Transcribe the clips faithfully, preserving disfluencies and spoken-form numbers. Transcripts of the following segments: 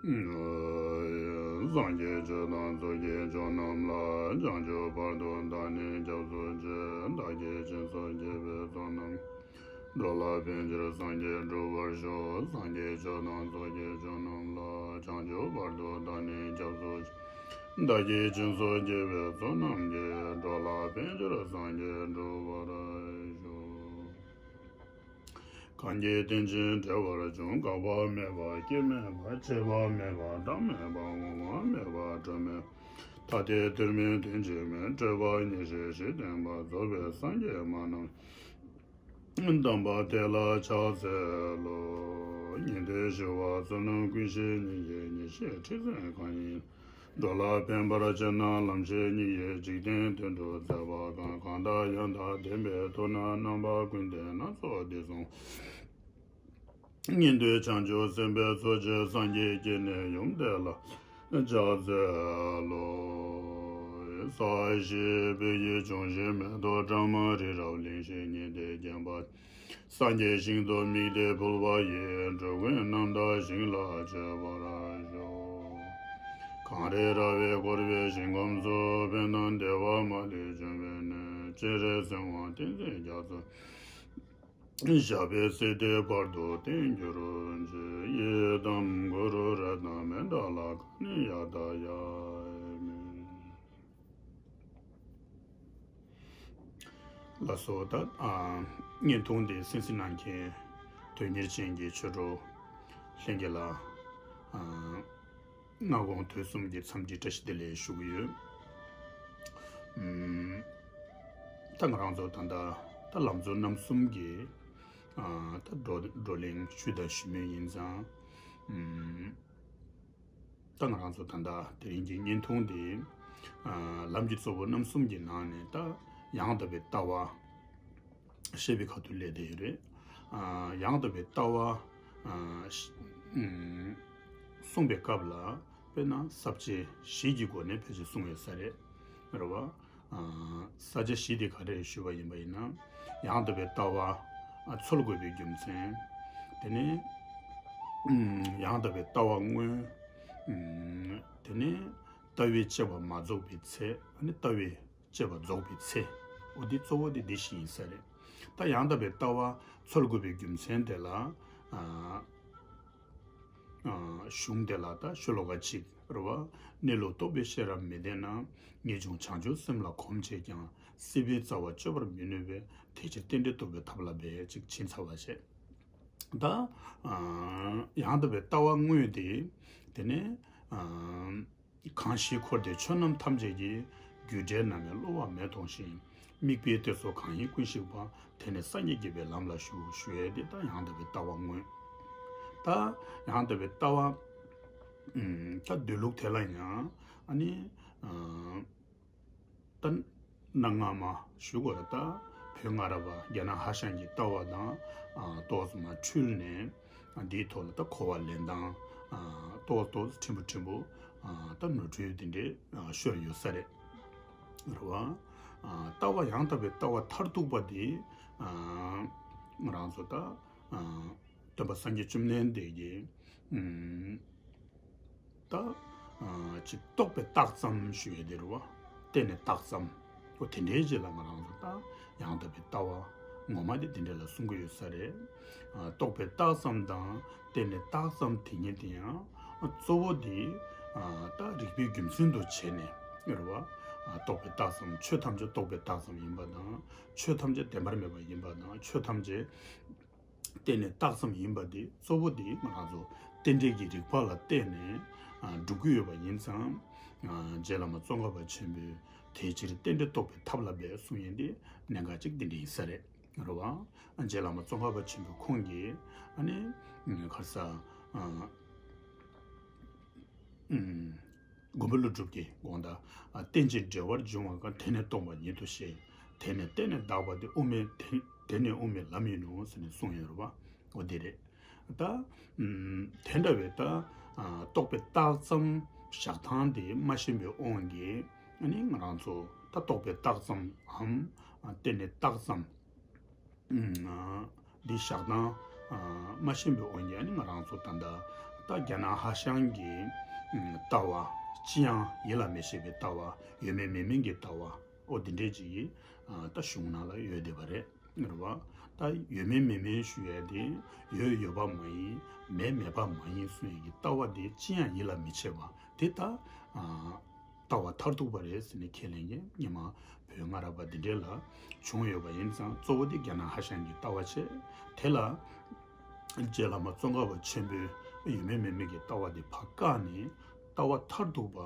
སངས་རྒྱས་ཆོས་དང་ཚོགས་ཀྱི་མཆོག་རྣམས་ལ། བྱང་ཆུབ་བར་དུ་བདག་ནི་སྐྱབས་སུ་མཆི། བདག་གིས་སྦྱིན་སོགས་བགྱིས་པའི་ཚོགས་རྣམས། འགྲོ་ལ་ཕན་ཕྱིར་སངས་རྒྱས་འགྲུབ་པར་ཤོག་སངས་རྒྱས་ཆོས་དང་ཚོགས་ཀྱི་མཆོག་རྣམས་ལ། བྱང་ཆུབ་བར་དུ་བདག་ནི་སྐྱབས་སུ་མཆི། བདག་གིས་སྦྱིན་སོགས་བགྱིས་པའི་ཚོགས་རྣམས་ཀྱིས། འགྲོ་ལ་ཕན་ཕྱིར་སངས་རྒྱས་འགྲུབ་པར་ཤོག་གང་གིས་རྟེན་ཅིང་འབྲེལ་བར་འབྱུང་། འགག་པ་མེད་པ་སྐྱེ་མེད་པ། སྐྱེ་བ་མེད་པ་བདག་མེད་པ། འོང་བ་མེད་པ་འགྲོ་མེད་པ། ཐ་དད་དོན་མེད་དོན་གཅིག་མེད། སྤྲོས་པ་ཉེར་ཞི་ཞི་བསྟན་པ། རྫོགས་པའི་སངས་རྒྱས་མ་རྣམས། དམ་པ་དེ་ལ་ཕྱག་འཚལ་ལོ། ཉན་ཐོས་ཞི་བ་བསོད་ནམས་ཀུན་ཤེས་གཉིས་ཀྱིས། ཉེར་ཞི་ཁྲི་བཙན་གང་ཡིན། འགྲོ་ལ་ཕན་པར་བྱེད་ན་ལམ་ཤེས་གཉིས་ཀྱིས། འཇིག་རྟེན་དོན་གྲུབ་མཛད་པ་གང་། གང་དང་ཡང་དག་ལྡན་པའི་ཐུབ་རྣམས། རྣམ་པ་ཀུན་ལྡན་སྣ་ཚོགས་འདི་གསུངས། ཉན་ཐོས་བྱང་ཆུབ་སེམས་དཔའི་ཚོགས་ཀྱིས། སངས་རྒྱས་ཀྱི་ནི་ཡུམ་དེ་ལ་ཕྱག་འཚལ་ལོ། ས་གཞི་བོད་ཡུལ་ལྗོངས་བཞི། མེ་ཏོག་ཕྲ་མོ་རི་རབ་གླིང་བཞི། ཉི་ཟླས་བརྒྱན་པ། སངས་རྒྱས་ཞིང་དུ་དམིགས་ཏེ་ཕུལ་བ་ཡིས། འགྲོ་ཀུན་རྣམ་དག་ཞིང་ལ་སྤྱོད་པར་ཤོག་གངས་རི་ར་བས་བསྐོར་བའི་ཞིང་ཁམས་སུ། ཕན་དང་བདེ་བ་མ་ལུས་འབྱུང་བའི་གནས། སྤྱན་རས་གཟིགས་དབང་བསྟན་འཛིན་རྒྱ་མཚོ། ཞབས་པད་སྲིད་མཐའི་བར་དུ་བརྟན་གྱུར་ཅིག་ཡི་དམ་གུ་རུ་རཏྣ་མནྠ་ལ་ཀ་ཎི་ཡ་ཏ་ཡ་མི། ལགས་སོ། ད་ཨ་བརྙན་ཐུང་འདི་གསན་གཟིགས་གནང་མཁན་དོན་གཉེར་ཅན་གྱི་ཆོས་གྲོགས་ལྷན་རྒྱས་ལ་ཨ་སྔ་དགོང་དུས་གསུམ་གྱི་འཚམས་འདྲི་བཀྲ་ཤིས་བདེ་ལེགས་ཞུ་གི་ཡོད། ཨམ། ད་ང་རང་ཚོ་ད་ལྟ་ད་ལམ་གཙོ་རྣམ་གསུམ་གྱི་ཨ་ད་བགྲོ་བགྲོ་གླེང་ཞུས་དང་ཞུ་མུས་ཡིན་ཙང་། ཨམ། ད་ང་རང་ཚོ་ད་ལྟ་དེ་རིང་གི་བརྙན་ཐུང་འདི་ཨ་ལམ་གྱི་གཙོ་བོ་རྣམ་གསུམ་གྱི་ནང་ནས་ད་ཡང་དག་པའི་ལྟ་བ་བཤད་པའི་ཁ་ཐུག་སླེབས་བསྡད་ཡོད་རེད། ཨ་ཡང་དག་པའི་ལྟ་བ་ཨ་ཤ་ཨམ་གསུངས་པའི་སྐབས་ལ་དཔེར་ན་ས་བཅད་བཞི་གི་སྒོ་ནས་ཕལ་ཆེར་གསུངས་ཡོད་ས་རེད། རེད་བ། ཨ་ས་བཅད་བཞི་དེ་ག་རེ་རེད་ཞུས་པ་ཡིན་པ་ཡིན་ན། ཡང་དག་པའི་ལྟ་བ་ཨ་འཚོལ་དགོས་པའི་རྒྱུ་མཚན། དེ་ནས་ཨམ་ཡང་དག་པའི་ལྟ་བ་དངོས། ཨམ་དེ་ནས་ལྟ་བའི་དཔྱད་པ་མ་རྫོགས་པའི་ཚེ། ཨ་ནི་ལྟ་བའི་དཔྱད་པ་རྫོགས་པའི་ཚེ། འོ་འདི་གཙོ་བོ་དེ་འདི་བཞི་ཡིན་ས་རེད། ད་ཡང་དག་པའི་ལྟ་བ་འཚོལ་དགོས་པའི་རྒྱུ་མཚན་དེ་ལ་ཨ་ཨ་གཞུང་དེ་ལ་ད་ཤོ་ལོ་ཀ་གཅིག་རེད་བ། གནས་ལུགས་རྟོགས་པའི་ཤེས་རབ་མི་ལྡན་ན། ངེས་འབྱུང་བྱང་ཆུབ་སེམས་ལ་གོམས་བྱས་ཀྱང་། སྲིད་པའི་རྩ་བ་གཅོད་པར་མི་ནུས་པས། དེ་ཕྱིར་རྟེན་འབྲེལ་རྟོགས་པའི་ཐབས་ལ་འབད། ཅེས་ཕྱིན་ཚར་བ་བྱས། ད་ཨ་ཡང་དག་པའི་ལྟ་བ་དངོས་དེ་དེ་ནས་ཨ་གང་ཞིག་འཁོར་འདས་ཆོས་རྣམས་ཐམས་ཅད་ཀྱི། རྒྱུ་འབྲས་རྣམ་སྨིན་བསླུ་བ་མེད་མཐོང་ཞིང་། དམིགས་པའི་གཏད་སོ་གང་ཡིན་ཀུན་ཤེས་པ། དེ་ནི་སངས་རྒྱས་དགྱེས་པའི་ལམ་ལ་ཞུགས། ཞུ་ཡས་དེ་ད་ཡང་དག་པའི་ལྟ་བ་དངོས། ད་ཡང་དག་པའི་ལྟ་བ་ཨུམ་ད་འདོད་ལུགས་དེ་ལ་ཡང་ཨ་ནི་ཨ་ད་གནའ་སྔ་མ་ཞུ་དགོས་རེད། ད་བོད་སྔ་རབས་པ་རྒྱ་ནག་ཧྭ་ཤང་གི་ལྟ་བ་དང་ཨ་ཏོག་ཙམ་མ་འཁྲུལ་ནས། ཨ་འདིའི་ཐོག་ལ་ད་གོ་བ་ལེན་སྟངས་ཨ་ཏོག་ཏོག་ཕྲན་བུ་ཕྲན་བུ་ཨ་ད་ནོར་འཁྲུལ་དེ་འདྲས་ཨ་ཤོར་ཡོད་ས་རེད། རེད་བ། ཨ་ལྟ་བ་ཡང་དག་པའི་ལྟ་བ་མཐར་ཐུག་པ་དེ་ཨ་ང་རང་ཚོ་ད་ཨ་སྟོན་པ་སངས་རྒྱས་བཅོམ་ལྡན་འདས་ཀྱིས་ཨ་ད་ཨ་ཅིག་རྟོགས་པའི་རྟགས་ཙམ་ཞུ་ཡས་དེ་རེད་བ། བརྟེན་ནས་རྟགས་ཙམ། འོ་དེ་འདྲའི་རྗེས་ལ་ང་རང་ཚོ་ད་ཡང་དག་པའི་ལྟ་བ་ངོ་མ་དེ་དེ་འདྲ་ལ་གསུང་གི་ཡོད་ས་རེད། ཨ་རྟོགས་པའི་རྟགས་ཙམ་དང་བརྟེན་ནས་རྟགས་ཙམ་དེ་ཉིད་དེ་ཡང་ཨ་གཙོ་བོ་དེ་ཨ་ད་རིགས་པའི་རྒྱུ་མཚན་དུ་བྱས་ནས་རེད་བ། ཨ་རྟོགས་པའི་རྟགས་ཙམ། ཆོས་ཐམས་ཅད་རྟོགས་པའི་རྟགས་ཙམ་ཡིན་པ་དང་། ཆོས་ཐམས་ཅད་བདེན་པར་མེད་པ་ཡིན་པ་དང་། ཆོས་ཐམས་ཅད་བརྟེན་ནས་རྟགས་ཙམ་ཡིན་པ་དེ་གཙོ་བོ་དེ་ང་རང་ཚོ་རྟེན་འབྲེལ་གྱི་རིགས་པ་ལ་བརྟེན་ནས་ཨ་སྒྲུབ་ཀྱི་ཡོད་པ་ཡིན་ཙང་། ཨ་རྗེ་བླ་མ་ཙོང་ཁ་པ་ཆེན་པོས་དེ་ཕྱིར་རྟེན་འབྲེལ་རྟོགས་པའི་ཐབས་ལ་འབད་གསུང་ཡས་དེ་གནད་འགག་ཅིག་འདི་འདྲ་ཡིན་ས་རེད། རེད་བ། ཨ་རྗེ་བླ་མ་ཙོང་ཁ་པ་ཆེན་པོ་ཁོང་གིས་ཨ་ནི་ཨ་ག་རེ་ཟ་ཨ་ཨུམ། མགོན་པོ་ཀླུ་སྒྲུབ་ཀྱི་དགོངས་དག་ཨ་རྟེན་ཅིང་འབྲེལ་བར་འབྱུང་བ་གང་། དེ་ནི་སྟོང་པ་ཉིད་དུ་ཤེས། དེ་ནི་བརྟེན་ནས་འདག་པ་སྟེ། དབུ་མའི་དེ་དེ་ནི་དབུ་མའི་ལམ་ཡིན་ནོ་ཟེར་ནས་གསུངས་ཡོད་རེད་བ། འོ་དེ་རེད། ད་ཨུམ་དེ་འདྲ་བའི་ད་ཨ་རྟོགས་པའི་རྟགས་ཙམ་བཞག་སྟངས་དེ་མ་ཤེས་པའི་དབང་གིས་ཨ་ནི་ང་རང་ཚོ་ད་རྟོགས་པའི་རྟགས་ཙམ་འམ་ཨ་བརྟེན་ནས་རྟགས་ཙམ། ཨ་འདི་བཞག་སྟངས་ཨ་མ་ཤེས་པའི་དབང་གིས་ཨ་ནི་ང་རང་ཚོ་ད་ལྟ་ ད་རྒྱ་ནག་ཧྭ་ཤང་གི་ཨམ་ལྟ་བ། ཅི་ཡང་ཡིད་ལ་མི་བྱེད་པའི་ལྟ་བ། ཡོད་མེད་མེད་མིན་གྱི་ལྟ་བ། ཨོ་དེ་འདྲས་ཅིག་ཨ་ད་གཞུང་ནང་ལ་ཡོད་བསྡད་པ་རེད། རེད་བ། ད་ཡོད་མེད་མེད་མིན་ཞུ་ཡས་དེ་ཡོད་ཡོད་པ་མ་ཡིན། མེད་མེད་པ་མ་ཡིན་གསུང་ཡས་ཀྱི་ལྟ་བ་དེ་ཅི་ཡང་ཡིད་ལ་མི་བྱེད་པ་དེ་ད་ཨ་ལྟ་བ་མཐར་ཐུག་པ་རེད་ཟེར་ནས་ཁས་ལེན་མཁན་སྔོན་མ་བོད་སྔ་རབས་པ་འདི་འདྲས་ལ་བྱུང་ཡོད་པ་ཡིན་ཙང་། གཙོ་བོ་དེ་རྒྱ་ནག་ཧྭ་ཤང་གི་ལྟ་བ་བྱས། དེ་ལ་རྗེ་བླ་མ་ཙོང་ཁ་པ་ཆེན་པོས་ཡོད་མེད་མེད་མིན་གྱི་ལྟ་བ་དེ་ཕར་བཀག་ནས། ལྟ་བ་མཐར་ཐུག་པ།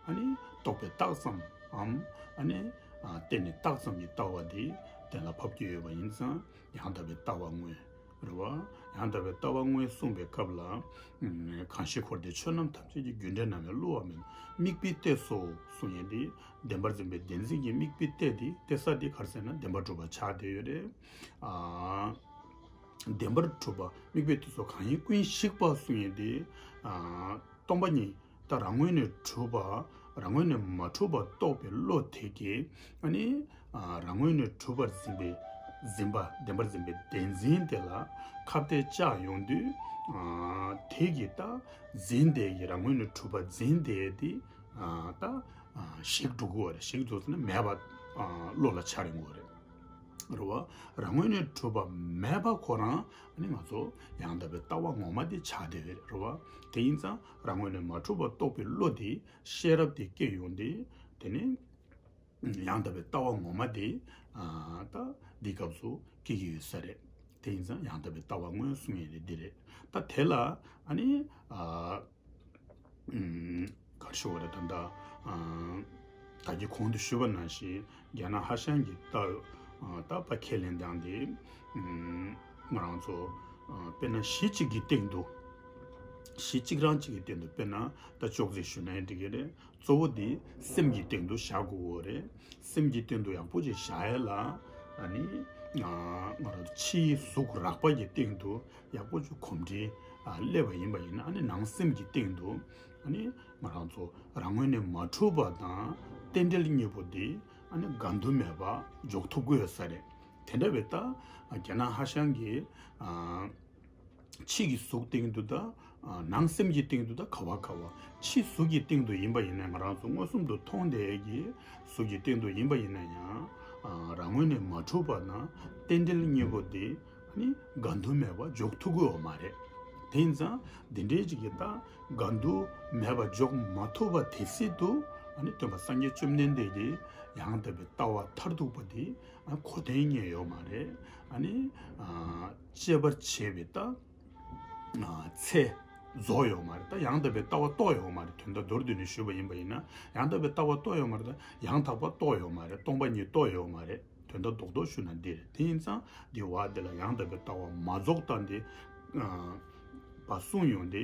ཨ་ནི་རྟོགས་པས་བཏགས་ཙམ་འམ། ཨ་ནི་ཨ་གཏན་ནས་བཏགས་ཙམ་གྱི་ལྟ་བ་དེ་གཏན་ལ་ཕབ་ཀྱི་ཡོད་པ་ཡིན་ཙང་། ཡང་དག་པའི་ལྟ་བ་དངོས། རེད་བ། ཡང་དག་པའི་ལྟ་བ་དངོས་གསུངས་པའི་སྐབས་ལ། ཨ་གང་ཞིག་འཁོར་འདས་ཆོས་རྣམས་ཐམས་ཅད་ཀྱི། རྒྱུ་འབྲས་རྣམ་སྨིན་བསླུ་བ་མེད། དམིགས་པའི་གཏད་སོ་གསུང་ཡས་དེ། བདེན་པར་འཛིན་པའི་བདེན་འཛིན་གྱི་དམིགས་པའི་གཏད་དེ། གཏད་ས་དེ་ག་རེ་ཟེར་ན་བདེན་པར་གྲུབ་པ་ཆགས་བསྡད་ཡོད་རེད། ཨ་བདེན་པར་གྲུབ་པ། དམིགས་པའི་གཏད་སོ་གང་ཡིན་ཀུན་ཞིག་པ་གསུང་ཡས་དེ། ཨ་སྟོང་པ་ཉིད། ད་རང་ངོས་ནས་གྲུབ་པ། རང་ངོས་ནས་མ་གྲུབ་པ་རྟོགས་པའི་བློ་དེ་གིས། ཨ་ནི་ཨ་རང་ངོས་ནས་གྲུབ་པར་འཛིན་པའི། འཛིན་པ། བདེན་པར་འཛིན་པའི་བདེན་འཛིན་དེ་ལ་ཁ་གཏད་བཅག་ཡོང་དུས། ཨ་དེ་གིས་ད་འཛིན་བསྡད་ཀྱི། རང་ངོས་ནས་གྲུབ་པ་འཛིན་བསྡད་དེ། ཨ་ད་ཨ་ཞིག་འགྲོ་གི་ཡོད་རེད། ཞིག་འགྲོ་ཟེར་ན་མེད་པ་ཨ་བློ་ལ་འཆར་ཡོང་གི་ཡོད་རེད། རེད་བ། རང་ངོས་ནས་གྲུབ་པ་མེད་པ་ཁོ་རང་ཨ་ནི་ང་ཚོ་ཡང་དག་པའི་ལྟ་བ་ངོ་མ་དེ་ཆགས་བསྡད་ཡོད་རེད། རེད་བ། དེ་ཡིན་ཙང་རང་ངོས་ནས་མ་གྲུབ་པ་རྟོགས་པའི་བློ་དེ། ཤེས་རབ་དེ་སྐྱེ་ཡོང་དུས། དེ་ནས་ཡང་དག་པའི་ལྟ་བ་ངོ་མ་དེ་ཨ་ད་འདི་སྐབས་སུ་སྐྱེ་གི་ཡོད་ས་རེད། དེ་ཡིན་ཙང་ཡང་དག་པའི་ལྟ་བ་དངོས་གསུང་ཡས་དེ་འདི་རེད། ད་དེ་ལ་ཨ་ནི་ཨ་ཨུམ་ག་རེ་ཞུ་བ་རེད། ད་ལྟ་ཨ་ད་གིན་གོང་དུ་ཞུས་པ་ནང་བཞིན། རྒྱ་ནག་ཧྭ་ཤང་གི་ལྟ་ཨ་ལྟ་བ་ཁས་ལེན་སྟངས་དེ། ཨུམ་ང་རང་ཚོ་ཨ་དཔེར་ན་གཞི་གཅིག་གི་སྟེང་དུ། གཞི་གཅིག་རང་གཅིག་གི་སྟེང་དུ། དཔེར་ན་ད་ཅོག་ཙེ་ཞུས་ན་ཡང་འགྲིག་གི་རེད། གཙོ་བོ་དེ་སེམས་ཀྱི་སྟེང་དུ་བཞག་དགོས་ཀྱི་ཡོད་རེད། སེམས་ཀྱི་སྟེང་དུ་ཡག་པོ་ཅིག་བཞག་ཡས་ལ། ཨ་ནི་ཨ་ང་རང་ཚོ་ཕྱིའི་གཟུགས་རགས་པ་གི་སྟེང་དུ་ཡག་པོ་ཅིག་གོམས་འདྲིས་ཨ་སླེབས་པ་ཡིན་པ་ཡིན་ན། ཨ་ནི་ནང་སེམས་ཀྱི་སྟེང་དུ་ཨ་ནི་ང་རང་ཚོ་རང་ངོས་ནས་མ་གྲུབ་པ་དང་རྟེན་འབྲེལ་གཉིས་པོ་དེ་ཨ་ནི་འགལ་འདུ་མེད་པ་འཇོག་ཐུབ་ཀྱི་ཡོད་ས་རེད། དེ་འདྲ་བའི་ད་རྒྱ་ནག་ཧྭ་ཤང་གི་ཨ་ཕྱི་གི་གཟུགས་སྟེང་དུ་དང་། ཨ་ནང་སེམས་ཀྱི་སྟེང་དུ་དང་ག་བ་ག་བ། ཕྱི་གཟུགས་ཀྱི་སྟེང་དུ་ཡིན་པ་ཡིན་ན། ང་རང་ཚོ་མངོན་སུམ་དུ་མཐོང་བསྡད་ཀྱི་གཟུགས་ཀྱི་སྟེང་དུ་ཡིན་པ་ཡིན་ན་ཡང་། ཨ་རང་ངོས་ནས་མ་གྲུབ་པ་དང་རྟེན་འབྲེལ་གཉིས་པོ་དེ་ཨ་ནི་འགལ་འདུ་མེད་པ་འཇོག་ཐུབ་ཀྱི་ཡོད་མ་རེད། དེ་ཡིན་ཙང་འདི་འདྲའི་ཅིག་གི་ད་འགལ་འདུ་མེད་པ་འཇོག་མ་ཐུབ་པ་དེ་སྲིད་དུ། ཨ་ནི་སྟོན་པ་སངས་རྒྱས་བཅོམ་ལྡན་འདས་ཀྱི་ཡང་དག་པའི་ལྟ་བ་མཐར་ཐུག་པ་དེ་ཨ་གོ་དོན་རྙེད་ཡོད་མ་རེད། ཨ་ནི་ཨ་དཔྱད་པར་བྱེད་པའི་ད་ཨ་ཚད་རྫོགས་ཡོད་མ་རེད། ད་ཡང་དག་པའི་ལྟ་བ་རྟོགས་ཡོད་མ་རེད། དོན་དག་མདོར་བསྡུས་ནས་ཞུས་པ་ཡིན་པ་ཡིན་ན། ཡང་དག་པའི་ལྟ་བ་རྟོགས་ཡོད་མ་རེད། ད་ཡང་དག་པ་རྟོགས་ཡོད་མ་རེད། སྟོང་པ་ཉིད་རྟོགས་ཡོད་མ་རེད། དོན་དག་རྡོག་རྡོག་ཞུ་ན་འདི་རེད། དེ་ཡིན་ཙང་འདི་བ་འདི་ལ་ཡང་དག་པའི་ལྟ་བ་མ་རྫོགས་ལྟ་འདི་ཨ་པ་གསུངས་ཡོང་སྟེ།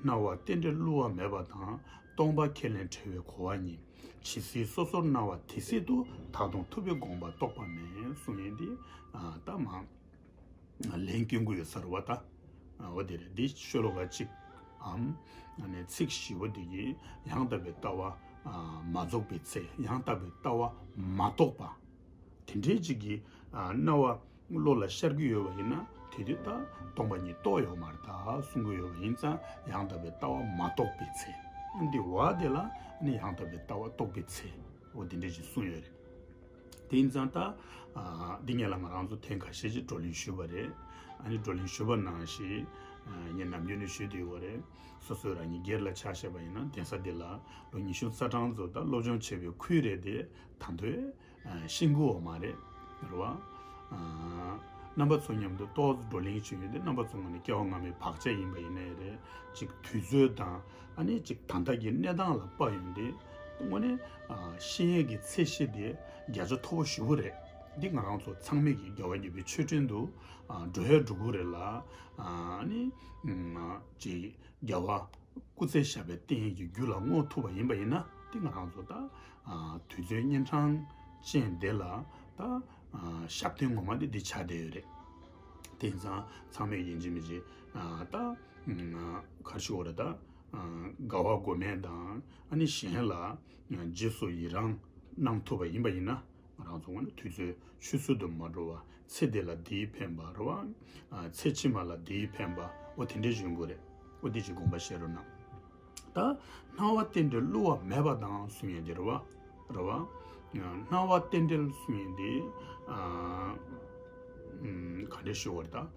སྣང་བ་རྟེན་འབྲེལ་བསླུ་བ་མེད་པ་དང་། སྟོང་པ་ཁས་ལེན་བྲལ་བའི་གོ་བ་གཉིས། ཇི་སྲིད་སོ་སོར་སྣང་བ་དེ་སྲིད་དུ། ད་དུང་ཐུབ་པའི་དགོངས་པ་རྟོགས་པ་མེད་གསུངས་ཡོང་དེ། ཨ་ད་མ་ལན་སྐྱོན་གྱི་ཡོད་ས་རེད་བ། ད་ཨ་འོ་དེ་རེད། འདི་ཤོ་ལོ་ཀ་གཅིག་འམ། ཨ་ནི་ཚིག་བཞི་པོ་འདི་གིས་ཡང་དག་པའི་ལྟ་བ་ཨ་མ་རྫོགས་པའི་ཚེ། ཡང་དག་པའི་ལྟ་བ་མ་རྟོགས་པ་དེ་འདྲའི་ཅིག་གི་ཨ་སྣང་བ་བློ་ལ་ཤར་གྱི་ཡོད་པ་ཡིན་ན། དེ་དུས་ད་སྟོང་པ་ཉིད་རྟོགས་ཡོད་མ་རེད་ད་གསུང་གི་ཡོད་པ་ཡིན་ཙང་། ཡང་དག་པའི་ལྟ་བ་མ་རྟོགས་པའི་ཚེ། འདི་བ་དེ་ལ་ནི་ཡང་དག་པའི་ལྟ་བ་རྟོགས་པའི་ཚེ། འོ་དེ་འདྲ་ཞིག་གསུངས་ཡོད་རེད། དེ་ཡིན་ཙང་ད་ཨ་འདི་སྔོན་ལ་ང་རང་ཚོ་ཐེངས་ཁ་ཤས་ཅིག་བགྲོ་གླེང་ཞུས་པ་རེད། ཨ་ནི་བགྲོ་གླེང་ཞུས་པ་ནང་བཞིན་ཨ་ངས་ནམ་རྒྱུན་ནས་ཞུས་བསྡད་ཡོད་རེད། སོ་སོས་རང་ཉིད་སྒེར་ལ་ཆ་བཞག་པ་ཡིན་ན། གདན་ས་འདི་ལ་ལོ་ཉི་ཤུ་རྩ་གྲངས་ཙམ་ད་སློབ་སྦྱོང་བྱས་པའི་ཁུལ་རེད་དེ། ད་དུང་ཨ་ཤེས་ཀྱི་ཡོད་མ་རེད། རེད་བ། ཨ་རྣམ་པ་ཚོ་མཉམ་དུ་ཏོག་ཙམ་བགྲོ་གླེང་བྱེད་ཡོད་དེ། རྣམ་པ་ཚོ་ངོས་ནས་སྐྱེ་བ་སྔ་མའི་བག་ཆགས་ཡིན་པ་ཡིན་ནའི་རེད། ཅིག་དུས་ཚོད་དང་ཨ་ནི་ཅིག་ད་ལྟ་གི་གནས་སྟངས་ལ་དཔག་ཡོང་དུས། དངོས་གནས་ཨ་ཤེས་ཡས་ཀྱི་ཚད་གཞི་དེ་བརྒྱ་ཆ་མཐོ་པོ་ཞེ་པོ་རེད། འདི་ང་རང་ཚོ་ཚང་མས་ཀྱི་རྒྱལ་བ་དགྱེས་པའི་མཆོད་སྤྲིན་དུ་ཨ་འགྲོ་ཡ་འགྲོ་གི་རེད་ལ། ཨ་ནི་ཨ་ཅིག་རྒྱལ་བ་སྐུ་ཚེ་ཞབས་པད་བརྟན་གྱི་རྒྱུ་ལ་བསྔོ་ཐུབ་པ་ཡིན་པ་ཡིན་ན། དེ་ང་རང་ཚོ་ད་ཨ་དུས་ཚོད་གཉན་འཕྲང་ཅན་དེ་ལ་ད་ཨ་ཞབས་བརྟན་ངོ་མ་དེ་འདི་ཆགས་བསྡད་ཡོད་རེད། དེ་ཡིན་ཙང་ཚང་མས་ཡིན་གཅིག་མིན་གཅིག་ཨ་ད་ཨ་ག་རེ་ཞུ་དགོས་རེད། ད་ཨ་དགའ་བ་དགོས་མེད་དང་། ཨ་ནི་གཞན་ལ་ཨ་རྗེས་སུ་ཡི་རང་གནང་ཐུབ་པ་ཡིན་པ་ཡིན་ན། ང་རང་ཚོ་ངོས་ནས་དུས་ཚོད་ཆུད་ཟོས་དུ་མ་འགྲོ་བ། ཚེ་འདི་ལ་འདིའི་ཕན་པ་རེད་བ། ཨ་ཚེ་ཕྱི་མ་ལ་འདིའི་ཕན་པ། འོ་དེ་འདྲས་ཡོང་གི་རེད། འོ་དེ་ཅིག་དགོངས་པ་བཞེས་རོགས་གནང་། ད་སྣང་བ་རྟེན་འབྲེལ་བསླུ་བ་མེད་པ་དང་གསུང་ཡས་དེ་རེད་བ། རེད་བ། སྣང་བ་རྟེན་འབྲེལ་གསུང་ཡས་དེ། ཨ། ཨམ། ག་འདྲ་ཞུ་བར་ད།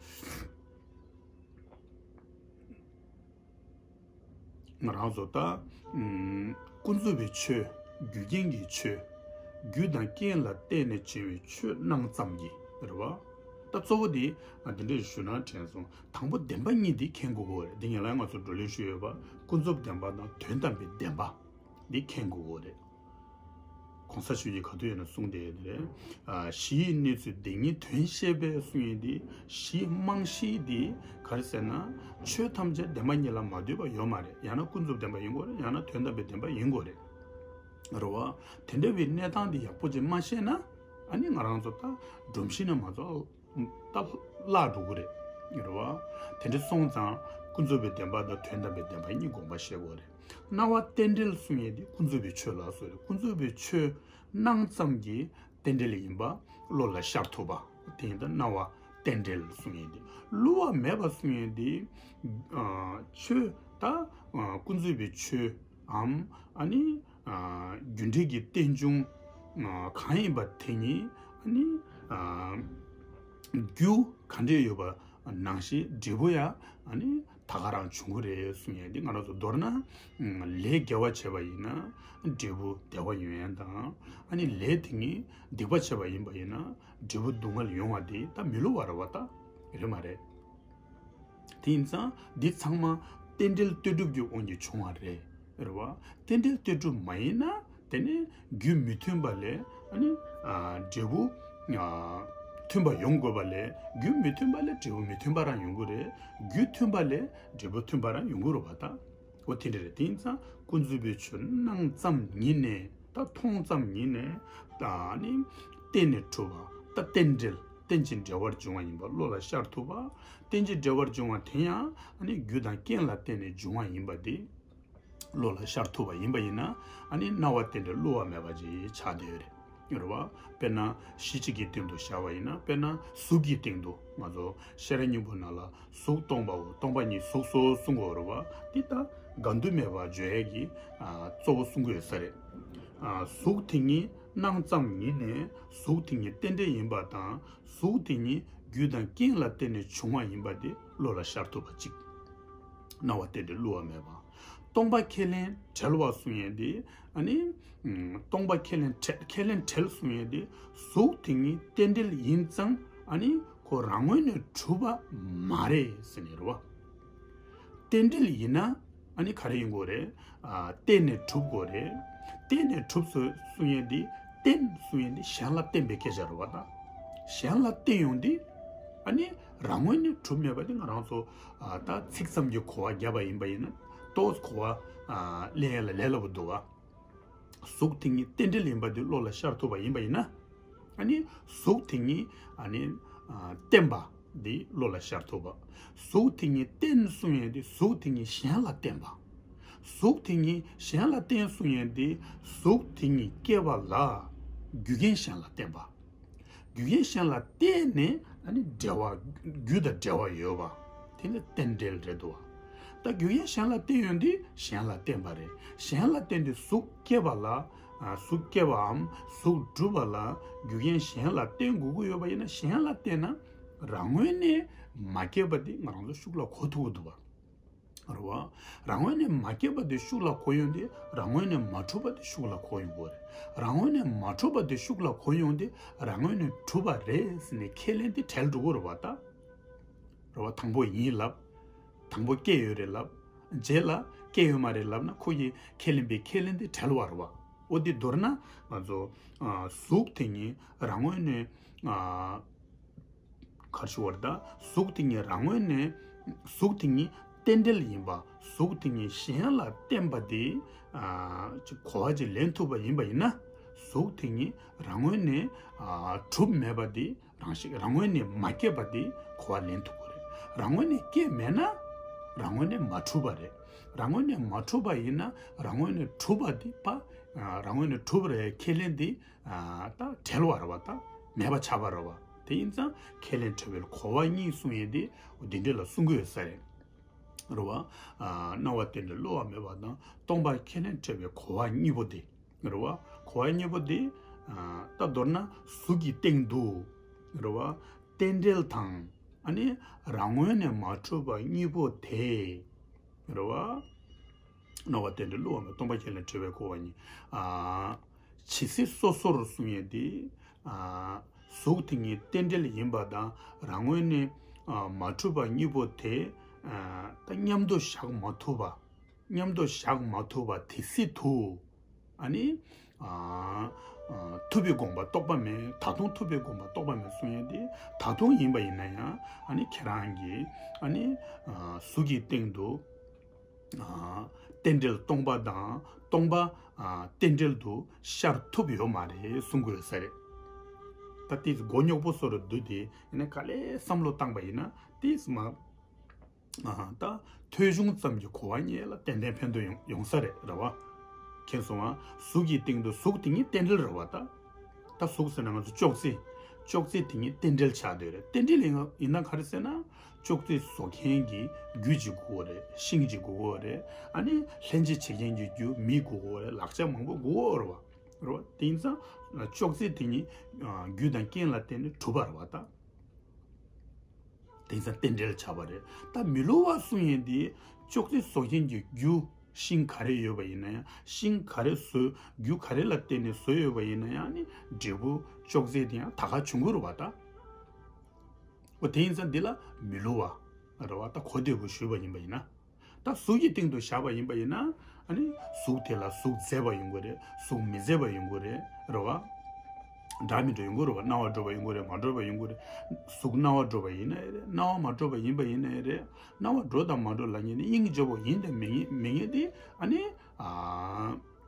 ང་རང་ཚོ་ད། ཨམ། ཀུན་རྫོབ་པའི་ཆོས། རྒྱུ་རྐྱེན་གྱི་ཆོས། རྒྱུ་དང་རྐྱེན་ལ་བརྟེན་ནས་བྱུང་བའི་ཆོས་སྣང་ཙམ་གྱིས་རེད་བ། ད་གཙོ་བོ་དེ་འདི་འདྲས་ཞུ་ན་དྲན་སོང་། དང་པོ་བདེན་པ་གཉིས་དེ་མཁྱེན་དགོས་ཀྱི་རེད། འདི་ཉེ་ལ་ང་ཚོ་བགྲོ་གླེང་ཞུས་ཡོད་པ། ཀུན་རྫོབ་བདེན་པ་དང་དོན་དམ་པའི་བདེན་པ་འདི་མཁྱེན་དགོས་ཀྱི་རེད། གོང་ས་མཆོག་གིས་ག་དུས་ཡིན་ན་གསུངས་བསྡད་ཡོད་རེད། ཨ། གཞི་ཡི་གནས་ཚུལ་བདེན་གཉིས་དོན་ཤེས་པས་གསུངས་ཡོད་དེ། གཞི་རྨང་གཞི་དེ་ག་རེ་ཟེར་ན། ཆོས་ཐམས་ཅད་བདེན་པ་གཉིས་ལ་མ་ལྟོས་པ་ཡོད་མ་རེད། ཡང་ན་ཀུན་རྫོབ་བདེན་པ་ཡིན་དགོས་རེད། ཡང་ན་དོན་དམ་པའི་བདེན་པ་ཡིན་དགོས་རེད། རེད་བ། དེ་འདྲ་བའི་གནས་སྟངས་འདི་ཡག་པོ་ཅིག་མ་ཤེས་ན། ཨ་ནི་ང་རང་ཚོ་ད་སྒྲོམ་གཞི་ནས་མ་ཚོ་ད་བརླག་འགྲོ་གི་རེད། རེད་བ། དེ་འདྲ་སོང་ཙང་ཀུན་རྫོབ་པའི་བདེན་པ་དང་དོན་དམ་པའི་བདེན་པ་གཉིས་དགོངས་པ་བཞེས་དགོས་རེད། སྣང་བ་རྟེན་འབྲེལ་གསུང་ཡས་དེ་ཀུན་རྫོབ་པའི་ཆོས་ལ་སོགས་རེད། ཀུན་རྫོབ་པའི་ཆོས་སྣང་ཙམ་གྱིས་རྟེན་འབྲེལ་ཡིན་པ་བློ་ལ་ཤར་ཐུབ་པ། དེ་ཡིན་ད་སྣང་བ་རྟེན་འབྲེལ་གསུང་ཡས་དེ། བསླུ་བ་མེད་པ་གསུང་ཡས་དེ། ཨ། ཆོས་ད། ཨ། ཀུན་རྫོབ་པའི་ཆོས། འམ། ཨ་ནི། ཨ། རྒྱུ་འབྲས་ཀྱི་རྟེན་འབྱུང་། ཨ། གང་ཡིན་པ་དེ་ཉིད། ཨ་ནི། ཨ། རྒྱུ་ག་འདྲས་ཡོད་པ་ནང་བཞིན་འབྲས་བུ་ཡང་། ཨ་ནི། ད་ག་རང་བྱུང་གི་རེད་གསུང་ཡས་འདི། ང་རང་ཚོ་མདོར་ན། ཨ། ལས་དགེ་བ་བྱས་པ་ཡིན་ན་འབྲས་བུ་བདེ་བ་ཡོང་ཡས་དང་། ཨ་ནི་ལས་དེ་ཉིད་སྡིག་པ་བྱས་པ་ཡིན་པ་ཡིན་ན་འབྲས་བུ་སྡུག་བསྔལ་ཡོང་བ་དེ་ད་མི་བསླུ་བ་རེད་བ། ད་རེད་མ་རེད། དེ་ཡིན་ཙང་འདི་ཚང་མ་རྟེན་འབྲེལ་ལྟོས་གྲུབ་ཀྱི་དབང་གིས་བྱུང་བ་རེད། རེད་བ། རྟེན་འབྲེལ་ལྟོས་གྲུབ་མ་ཡིན་ན། དེ་ནི་རྒྱུ་མི་མཐུན་པ་ལས། ཨ་ནི། ཨ། འབྲས་བུ། ཨ། མཐུན་པ་ཡོང་དགོས་པ་ལས། རྒྱུ་མི་མཐུན་པ་ལས་འབྲས་བུ་མི་མཐུན་པ་རང་ཡོང་གི་རེད། རྒྱུ་མཐུན་པ་ལས་འབྲས་བུ་མཐུན་པ་རང་ཡོང་གི་རེད་བ། ད་འོ་དེ་འདྲ་རེད། དེ་ཡིན་ཙང་ཀུན་རྫོབ་པའི་ཆོས་སྣང་ཙམ་ཉིད་ནས། ད་མཐོང་ཙམ་ཉིད་ནས། ད་ནི་རྟེན་ནས་གྲུབ་པ། ད་རྟེན་འབྲེལ། རྟེན་ཅིང་འབྲེལ་བར་འབྱུང་བ་ཡིན་པ་བློ་ལ་ཤར་ཐུབ་པ། རྟེན་ཅིང་འབྲེལ་བར་འབྱུང་བ་དེ་ཡང་། ཨ་ནི་རྒྱུ་དང་རྐྱེན་ལ་བརྟེན་ནས་འབྱུང་བ་ཡིན་པ་དེ་བློ་ལ་ཤར་ཐུབ་པ་ཡིན་པ་ཡིན་ན། ཨ་ནི་སྣང་བ་རྟེན་འབྲེལ་བསླུ་བ་མེད་པ་ཅིག་ཆགས་བསྡད་ཡོད་རེད། རེད་བ། དཔེར་ན་གཞི་གཅིག་གི་སྟེང་དུ་བཞག་པ་ཡིན་ན། དཔེར་ན་གཟུགས་ཀྱི་སྟེང་དུ། ང་ཚོ་ཤེས་རབ་སྙིང་པོ་ནང་ལ་གཟུགས་སྟོང་པའོ། སྟོང་པ་ཉིད་གཟུགས་སོ་གསུང་གི་ཡོད་རེད་བ། འདི་ལྟ་དགག་འདུན་མེད་པར་བརྗོད་ཡས་ཀྱི། ཨ། གཙོ་བོ་གསུང་གི་ཡོད་ས་རེད། ཨ། གཟུགས་དེ་ཉིད་སྣང་ཙམ་ཉིད་ནས་གཟུགས་དེ་ཉིད་རྟེན་འབྲེལ་ཡིན་པ་དང་། གཟུགས་དེ་ཉིད་རྒྱུ་དང་རྐྱེན་ལ་བརྟེན་ནས་བྱུང་བ་ཡིན་པ་དེ་བློ་ལ་ཤར་ཐུབ་པ་གཅིག། སྣང་བ་རྟེན་འབྲེལ་བསླུ་བ་མེད་པ། སྟོང་པ་ཁས་ལེན་བྲལ་བ་གསུང་ཡས་དེ། ཨ་ནི། ཨམ། སྟོང་པ་ཁས་ལེན་བྲལ། ཁས་ལེན་བྲལ་གསུང་ཡས་དེ། གཟུགས་དེ་ཉིད་རྟེན་འབྲེལ་ཡིན་ཙང་། ཨ་ནི་ཁོ་རང་ངོས་ནས་གྲུབ་པ་མ་རེད་ཟེར་ནས་རེད་བ། རྟེན་འབྲེལ་ཡིན་ན། ཨ་ནི་ག་རེ་ཡིན་དགོས་རེད། ཨ། བརྟེན་ནས་གྲུབ་དགོས་རེད། བརྟེན་ནས་གྲུབ་སོ་གསུང་ཡས་འདི། བརྟེན་གསུང་ཡས་འདི་གཞན་ལ་བརྟེན་པའི་སྐད་ཆ་རེད་བ། ད་གཞན་ལ་བརྟེན་ཡོང་དུས། ཨ་ནི་རང་ངོས་ནས་གྲུབ་མེད་པ་དེ་ང་རང་ཚོ། ཨ། ད་ཚིག་ཙམ་གྱི་གོ་བ་བརྒྱབ་པ་ཡིན་པ་ཡིན་ན། ཏོག་ཙམ་གོ་བ། ཨ། ལེན་ཡས་ལ་ལས་སླ་པོ་འདུག་བ། གཟུགས་དེ་ཉིད་རྟེན་འབྲེལ་ཡིན་པ་དེ་བློ་ལ་ཤར་ཐུབ་པ་ཡིན་པ་ཡིན་ན། ཨ་ནི་གཟུགས་དེ་ཉིད། ཨ་ནི། ཨ། བརྟེན་པ་འདི་བློ་ལ་ཤར་ཐུབ་པ། གཟུགས་དེ་ཉིད་རྟེན་གསུང་ཡས་དེ། གཟུགས་དེ་ཉིད་གཞན་ལ་བརྟེན་པ། གཟུགས་དེ་ཉིད་གཞན་ལ་བརྟེན་གསུང་ཡས་དེ། གཟུགས་དེ་ཉིད་སྐྱེ་བ་ལ་རྒྱུ་རྐྱེན་གཞན་ལ་བརྟེན་པ། རྒྱུ་རྐྱེན་གཞན་ལ་བརྟེན་ནས། ཨ་ནི་འབྲེལ་བ། རྒྱུ་དང་འབྲེལ་བ་ཡོད་པ། དེ་ནི་རྟེན་འབྲེལ་རེད་འདུག་བ། ད་རྒྱུ་རྐྱེན་གཞན་ལ་བརྟེན་ཡོང་དུས་གཞན་ལ་བརྟེན་པ་རེད། གཞན་ལ་བརྟེན་དུས་གཟུགས་སྐྱེ་བ་ལ། ཨ། གཟུགས་སྐྱེ་བའམ་གཟུགས་འགྲུབ་པ་ལ་རྒྱུ་རྐྱེན་གཞན་ལ་བརྟེན་དགོས་ཀྱི་ཡོད་པ་ཡིན་ན། གཞན་ལ་བརྟེན་ན་རང་ངོས་ནས་མ་སྐྱེས་པ་དེ་ང་རང་ཚོ་ཤུགས་ལ་གོ་ཐུབ་ཀྱི་འདུག་བ། རེད་བ། རང་ངོས་ནས་མ་སྐྱེས་པ་དེ་ཤུགས་ལ་གོ་ཡོང་དུས་རང་ངོས་ནས་མ་གྲུབ་པ་དེ་ཤུགས་ལ་གོ་ཡོང་གི་རེད། རང་ངོས་ནས་མ་གྲུབ་པ་དེ་ཤུགས་ལ་གོ་ཡོང་དུས་རང་ངོས་ནས་གྲུབ་པ་རེད་ཟེར་ནས་ཁས་ལེན་དེ་བྲལ་འགྲོ་གི་རེད་བ། ད། རེད་བ། དང་པོ་ཡིན་ལབ། དང་པོ་སྐྱེས་ཡོད་རེད་ལབ། རྗེས་ལ་སྐྱེས་ཡོད་མ་རེད་ལབ་ན། ཁོ་ཡི་ཁས་ལེན་པའི་ཁས་ལེན་དེ་བྲལ་བ་རེད་བ། འོ་དེ་མདོར་ན་ང་ཚོ། ཨ། གཟུགས་དེ་ཉིད་རང་ངོས་ནས། ཨ། ག་རེ་ཞུ་བར་ད། གཟུགས་དེ་ཉིད་རང་ངོས་ནས། གཟུགས་དེ་ཉིད་རྟེན་འབྲེལ་ཡིན་པ། གཟུགས་དེ་ཉིད་གཞན་ལ་བརྟེན་པ་དེ། ཨ། ཅིག་གོ་བ་ཅིག་ལེན་ཐུབ་པ་ཡིན་པ་ཡིན་ན། གཟུགས་དེ་ཉིད་རང་ངོས་ནས། ཨ། གྲུབ་མེད་པ་དེ། རང་བཞིན་རང་ངོས་ནས་མ་སྐྱེས་པ་དེ་གོ་བ་ལེན་ཐུབ་ཀྱི་རེད། རང་ངོས་ནས་སྐྱེས་མེད་ན་རང་ངོས་ནས་མ་གྲུབ་པ་རེད། རང་ངོས་ནས་མ་གྲུབ་པ་ཡིན་ན་རང་ངོས་ནས་གྲུབ་པ་དེ་ཕར། ཨ། རང་ངོས་ནས་གྲུབ་རེད་ཁས་ལེན་དེ། ཨ། ད་བྲལ་བ་རེད་བ། ད་མེད་པ་ཆགས་པ་རེད་བ། དེ་ཡིན་ཙང་ཁས་ལེན་བྲལ་བའི་གོ་བ་གཉིས་གསུང་ཡས་དེ་འོ་དེ་འདྲ་ལ་གསུང་གི་ཡོད་ས་རེད། རེད་བ། ཨ་སྣང་བ་རྟེན་འབྲེལ་བསླུ་བ་མེད་པ་དང་སྟོང་པ་ཁས་ལེན་བྲལ་བའི་གོ་བ་གཉིས་པོ་དེ། རེད་བ། གོ་བ་གཉིས་པོ་དེ། ཨ་ད་མདོར་ན་གཟུགས་ཀྱི་སྟེང་དུ། རེད་བ། རྟེན་འབྲེལ་དང་། ཨ་ནི་རང་ངོས་ནས་མ་གྲུབ་པ་གཉིས་པོ་དེ། རེད་བ། སྣང་བ་རྟེན་འབྲེལ་བསླུ་བ་མེད་སྟོང་པ་ཁས་ལེན་བྲལ་བའི་གོ་བ་གཉིས། ཨ་ཇི་སྲིད་སོ་སོར་གསུང་ཡས་དེ། ཨ་གཟུགས་དེ་ཉིད་རྟེན་འབྲེལ་ཡིན་པ་དང་རང་ངོས་ནས་ཨ་མ་གྲུབ་པ་གཉིས་པོ་དེ། ཨ་ད་མཉམ་དུ་བཞག་མ་ཐུབ་པ། མཉམ་དུ་བཞག་མ་ཐུབ་པ་དེ་སྲིད་དུ། ཨ་ནི། ཨ་ཨ་ཐུབ་པའི་དགོངས་པ་རྟོགས་པ་མེད། ད་དུང་ཐུབ་པའི་དགོངས་པ་རྟོགས་པ་མེད་གསུང་ཡས་དེ། ད་དུང་ཡིན་པ་ཡིན་ན་ཡང་ཨ་ནི་ཁྱེད་རང་གིས་ཨ་ནི་ཨ་གཟུགས་ཀྱི་སྟེང་དུ། ཨ་རྟེན་འབྲེལ་སྟོང་པ་དང་སྟོང་པ་ཨ་རྟེན་འབྲེལ་དུ་ཤར་ཐུབ་ཡོད་མ་རེད་གསུང་གི་ཡོད་ས་རེད། ད་དེ་མགོ་རྙོག་པོ་བཟོ་རུ་འདུག་དེ་ཡིན་ན་ག་ལེ་བསམ་བློ་བཏང་པ་ཡིན་ན་དེས་མ། ཨ་ད་ཐོས་བྱུང་ཙམ་གྱི་གོ་བ་རྙེད་ལ་ཏན་ཏན་ཕན་ཐོགས་ཡོང་ཡོང་ས་རེད་རེད་བ། མཁྱེན་སོང་ང་། གཟུགས་ཀྱི་སྟེང་དུ་གཟུགས་དེ་ཉིད་རྟེན་འབྲེལ་རེད་བ་ད། ད་གཟུགས་ཟེར་ན་ང་ཚོ་ཅོག་ཙེ། ཅོག་ཙེ་དེ་ཉིད་རྟེན་འབྲེལ་ཆགས་བསྡད་རེད། རྟེན་འབྲེལ་ཡིན་ན་ཡིན་ན་ག་རེ་ཟེར་ན། ཅོག་ཙེ་བཟོ་མཁན་གྱི་རྒྱུ་ཅིག་དགོས་རེད། ཤིང་ཅིག་དགོས་རེད། ཨ་ནི་ལྷན་ཅིག་བྱེད་མཁན་གྱི་རྒྱུ་མི་དགོས་རེད། ལག་ཆ་མང་པོ་དགོས་རེད་བ། རེད་བ། དེ་ཡིན་ཙང་ཅོག་ཙེ་དེ་ཉིད་རྒྱུ་དང་རྐྱེན་ལ་བརྟེན་ནས་གྲུབ་པ་རེད་བ་ད། དེང་སང་རྟེན་འབྲེལ་བྱ་བ་རེད། ད་མི་སླུ་བ་གསུང་ཡས་འདི་ཅོག་ཙེ་བཟོ་མཁན་གྱི་རྒྱུ་ཤིང་ག་རེ་ཡོད་པ་ཡིན་ན་ཡང་། ཤིང་ག་རེ་བཟོས་རྒྱུ་ག་རེ་ལ་བརྟེན་ནས་བཟོས་ཡོད་པ་ཡིན་ན་ཡང་ནི་འབྲས་བུ་ཅོག་ཙེ་དེ་ཡང་ད་ག་བྱུང་གི་རེད་བ་ད། འོ་དེ་ཡིན་ཙང་འདི་ལ་མི་སླུ་བ་རེད་བ་ད་གོ་བདེ་པོ་ཞུས་པ་ཡིན་པ་ཡིན་ན། ད་གཟུགས་ཀྱི་སྟེང་དུ་བཞག་པ་ཡིན་པ་ཡིན་ན། ཨ་ནི་གཟུགས་དེ་ལ་གཟུགས་མཛེས་པ་ཡོང་གི་རེད། གཟུགས་མི་མཛེས་པ་ཡོང་གི་རེད། རེད་བ། འདྲ་མི་འདྲ་ཡོང་གི་རེད་བ། སྣང་བ་འགྲོ་བ་ཡོང་གི་རེད། མ་འགྲོ་བ་ཡོང་གི་རེད། གཟུགས་སྣང་བ་འགྲོ་བ་ཡིན་ན་ཡང་རེད། སྣང་བ་མ་འགྲོ་བ་ཡིན་པ་ཡིན་ན་ཡང་རེད། སྣང་བ་འགྲོ་དང་མ་འགྲོ་ལབ་མཁན་ནི་སྙིང་རྗེ་པོ་ཡིན་དང་མི་ཡིན་མི་ཡིན་དེ་ཨ་ནི། ཨ་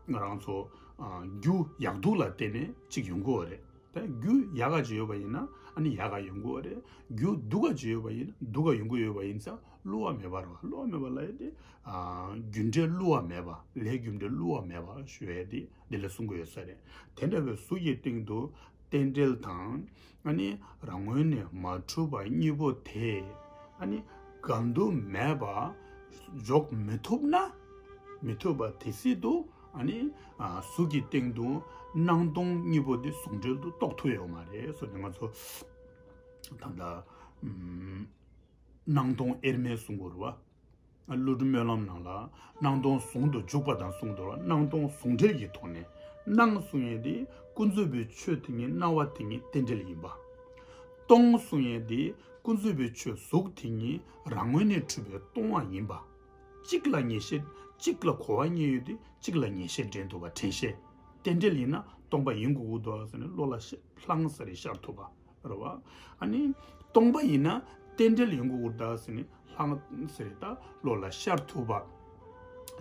ང་རང་ཚོ་ཨ་རྒྱུ་ཡག་སྡུག་ལ་བརྟེན་ནས་གཅིག་ཡོང་གི་ཡོད་རེད། ད་རྒྱུ་ཡག་ག་ཅིག་ཡོད་པ་ཡིན་ན་ཨ་ནི་ཡག་ག་ཡོང་གི་ཡོད་རེད། རྒྱུ་སྡུག་ག་ཅིག་ཡོད་པ་ཡིན་ན་སྡུག་ག་ཡོང་གི་ཡོད་པ་ཡིན་ཙང་བསླུ་བ་མེད་པ་རེད་བ། བསླུ་བ་མེད་པ་ལབ་ཡས་དེ་ཨ་རྒྱུ་འབྲས་བསླུ་བ་མེད་པ། ལས་རྒྱུ་འབྲས་བསླུ་བ་མེད་པ་ཞུ་ཡས་དེ་འདི་ལ་གསུང་གི་ཡོད་ས་རེད། དེ་འདྲ་བའི་གཟུགས་ཀྱི་སྟེང་དུ་རྟེན་འབྲེལ་དང་ཨ་ནི་རང་ངོས་ནས་མ་གྲུབ་པ་གཉིས་པོ་དེ་ཨ་ནི་གང་དུ་མེད་པ་འཇོག་མི་ཐུབ་ན། མི་ཐུབ་པ་དེ་སྲིད་དུ་ཨ་ནི་ཨ་གཟུགས་ཀྱི་སྟེང་དུ་སྣང་སྟོང་གཉིས་པོ་དེ་ཟུང་འབྲེལ་དུ་རྟོགས་ཐུབ་ཡོད་མ་རེད། སོ་ནི་ང་ཚོ་ད་ལྟ་ཨམ་སྣང་སྟོང་དབྱེར་མེད་གསུང་གི་ཡོད་རེད་བ། ཨ་ཀླུ་སྒྲུབ་སྨོན་ལམ་ནང་ལ་སྣང་སྟོང་ཟུང་དུ་འཇུག་པ་དང་གསུངས་འདུག་བ། སྣང་སྟོང་ཟུང་འབྲེལ་གྱི་ཐོག་ནས། སྣང་གསུང་ཡས་དེ་ཀུན་རྫོབ་པའི་ཆོས་དེ་ཉིད་སྣང་བ་དེ་ཉིད་རྟེན་འབྲེལ་ཡིན་པ། སྟོང་གསུང་ཡས་དེ་ཀུན་རྫོབ་པའི་ཆོས་གཟུགས་དེ་ཉིད་རང་ངོས་ནས་གྲུབ་པའི་སྟོང་བ་ཡིན་པ། གཅིག་ལ་ངེས་ཤེས། གཅིག་ལ་གོ་བ་རྙེད་ཡོད་དེ་གཅིག་ལ་ངེས་ཤེས་འདྲེན་ཐུབ་པ། དྲན་ཤེས། རྟེན་འབྲེལ་ཡིན་ན་སྟོང་པ་ཡིན་དགོས་ཀྱི་འདུག་ཟེར་ནས་བློ་ལ་ཤ་ལྷང་ས་རེ་ཤར་ཐུབ་པ་རེད་བ། ཨ་ནི་སྟོང་པ་ཡིན་ན་རྟེན་འབྲེལ་ཡིན་དགོས་ཀྱི་འདུག་ཟེར་ནས་ལྷང་ས་རེ་ད་བློ་ལ་ཤར་ཐུབ་པ་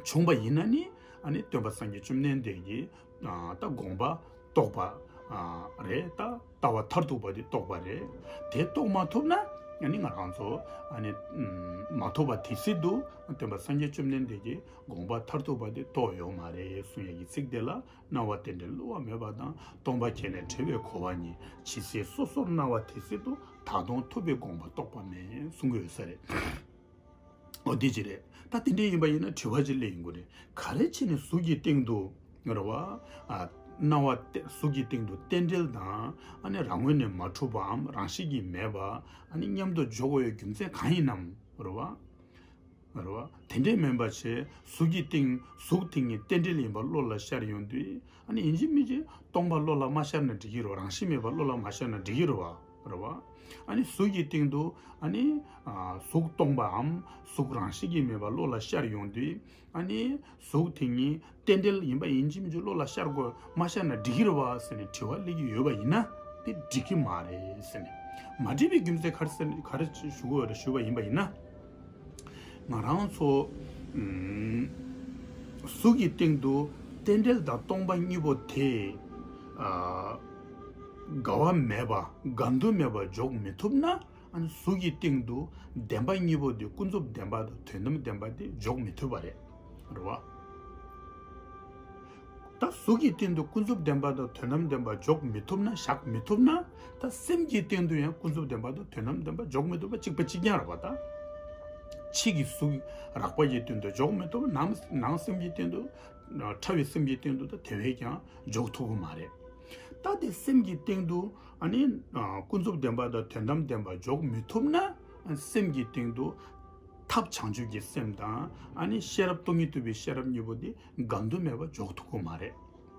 བྱུང་བ་ཡིན་ན་ནི། ཨ་ནི་སྟོན་པ་སངས་རྒྱས་བཅོམ་ལྡན་འདས་ཀྱིས་ཨ་ད་དགོངས་པ་རྟོགས་པ་ཨ་རེད། ད་ལྟ་བ་མཐར་ཐུག་པ་དེ་རྟོགས་པ་རེད། དེ་རྟོགས་མ་ཐུབ་ན་ཨ་ནི་ང་རང་ཚོ་ཨ་ནི་ཨམ་མ་ཐུབ་པ་དེ་སྲིད་དུ་སྟོན་པ་སངས་རྒྱས་བཅོམ་ལྡན་འདས་ཀྱིས་དགོངས་པ་མཐར་ཐུག་པ་དེ་རྟོགས་ཡོད་མ་རེད་གསུང་ཡས་ཀྱི་ཚིག་དེ་ལ། སྣང་བ་རྟེན་འབྲེལ་བསླུ་བ་མེད་པ་དང་སྟོང་པ་ཁས་ལེན་བྲལ་བའི་གོ་བ་གཉིས། ཇི་སྲིད་སོ་སོར་སྣང་བ་དེ་སྲིད་དུ་ད་དུང་ཐུབ་པའི་དགོངས་པ་རྟོགས་པ་མེད་གསུང་གི་ཡོད་ས་རེད། འོ་དེ་ཅི་རེད། ད་དེ་འདྲ་ཡིན་པ་ཡིན་ན་དྲི་བ་ཅིག་སླེབས་ཡོང་གི་རེད། ག་རེ་བྱས་ནས་གཟུགས་ཀྱི་སྟེང་དུ་རེད་བ། ཨ་སྣང་བ་སྟེ་གཟུགས་ཀྱི་སྟེང་དུ་རྟེན་འབྲེལ་དང་ཨ་ནི་རང་ངོས་ནས་མ་གྲུབ་པའམ་རང་བཞིན་གྱིས་མེད་པ་ཨ་ནི་མཉམ་དུ་འཇོག་དགོས་ཡའི་རྒྱུ་མཚན་གང་ཡིན་ནམ་རེད་བ། རེད་བ། དེ་འདྲས་མིན་པ་བྱས་གཟུགས་ཀྱི་སྟེང་གཟུགས་དེ་ཉིད་རྟེན་འབྲེལ་ཡིན་པ་བློ་ལ་ཤར་ཡོང་དུས་ཨ་ནི་ཡིན་གཅིག་མིན་གཅིག་སྟོང་པ་བློ་ལ་མ་ཤར་ན་འགྲིག་གི་རེད་བ། རང་བཞིན་མེད་པ་བློ་ལ་མ་ཤར་ན་འགྲིག་གི་རེད་བ། རེད་བ། ཨ་ནི་གཟུགས་ཀྱི་སྟེང་དུ་ཨ་ནི་ཨ་གཟུགས་སྟོང་པའམ་གཟུགས་རང་བཞིན་གྱིས་མེད་པ་བློ་ལ་ཤར་ཡོང་དུས་ཨ་ནི་གཟུགས་དེ་ཉིད་རྟེན་འབྲེལ་ཡིན་པ་ཡིན་གཅིག་མིན་གཅིག་བློ་ལ་ཤར་དགོས། མ་ཤར་ན་འགྲིག་གི་རེད་བ་ཟེར་ནས་དྲི་བ་སླེབས་ཀྱི་ཡོད་པ་ཡིན་ན་དེ་འགྲིག་གི་མ་རེད་ཟེར་ནས། མ་འགྲིག་པའི་རྒྱུ་མཚན་ག་རེ་ཟེར་ག་རེ་ཞུ་དགོས་རེད་ཞུས་པ་ཡིན་པ་ཡིན་ན། ང་རང་ཚོ་ཨུམ་གཟུགས་ཀྱི་སྟེང་དུ་རྟེན་འབྲེལ་དང་སྟོང་པ་གཉིས་པོ་དེ་ཨ་འགལ་བ་མེད་པ་འགལ་འདུ་མེད་པ་འཇོག་མི་ཐུབ་ན། ཨ་ནི་གཟུགས་ཀྱི་སྟེང་དུ་བདེན་པ་གཉིས་པོ་དེ་ཀུན་རྫོབ་བདེན་པ་དང་དོན་དམ་བདེན་པ་དེ་འཇོག་མི་ཐུབ་པ་རེད། རེད་བ། ད་གཟུགས་ཀྱི་སྟེང་དུ་ཀུན་རྫོབ་བདེན་པ་དང་དོན་དམ་བདེན་པ་འཇོག་མི་ཐུབ་ན་བཞག་མི་ཐུབ་ན། ད་སེམས་ཀྱི་སྟེང་དུ་ཡང་ཀུན་རྫོབ་བདེན་པ་དང་དོན་དམ་བདེན་པ་འཇོག་མི་ཐུབ་པ་གཅིག་པ་གཅིག་རྐྱང་རེད་བ་ད། ཕྱི་གི་གཟུགས་རགས་པ་ཡི་སྟེང་དུ་འཇོག་མི་ཐུབ། ནང་ནང་སེམས་ཀྱི་སྟེང་དུ། ཕྲ་བའི་སེམས་ཀྱི་སྟེང་དུ་ད་དེ་བས་ཀྱང་འཇོག་ཐུབ་ཀྱི་མ་རེད། ད་དེ་སེམས་ཀྱི་སྟེང་དུ་ཨ་ནི་ཀུན་རྫོབ་བདེན་པ་དང་དོན་དམ་བདེན་པ་འཇོག་མི་ཐུབ་ན། སེམས་ཀྱི་སྟེང་དུ་ཐབས་བྱང་ཆུབ་ཀྱི་སེམས་དང་། ཨ་ནི་ཤེས་རབ་སྟོང་ཉིད་རྟོགས་པའི་ཤེས་རབ་གཉིས་པོ་དེ་འགལ་འདུ་མེད་པར་འཇོག་ཐུབ་ཀྱི་མ་རེད།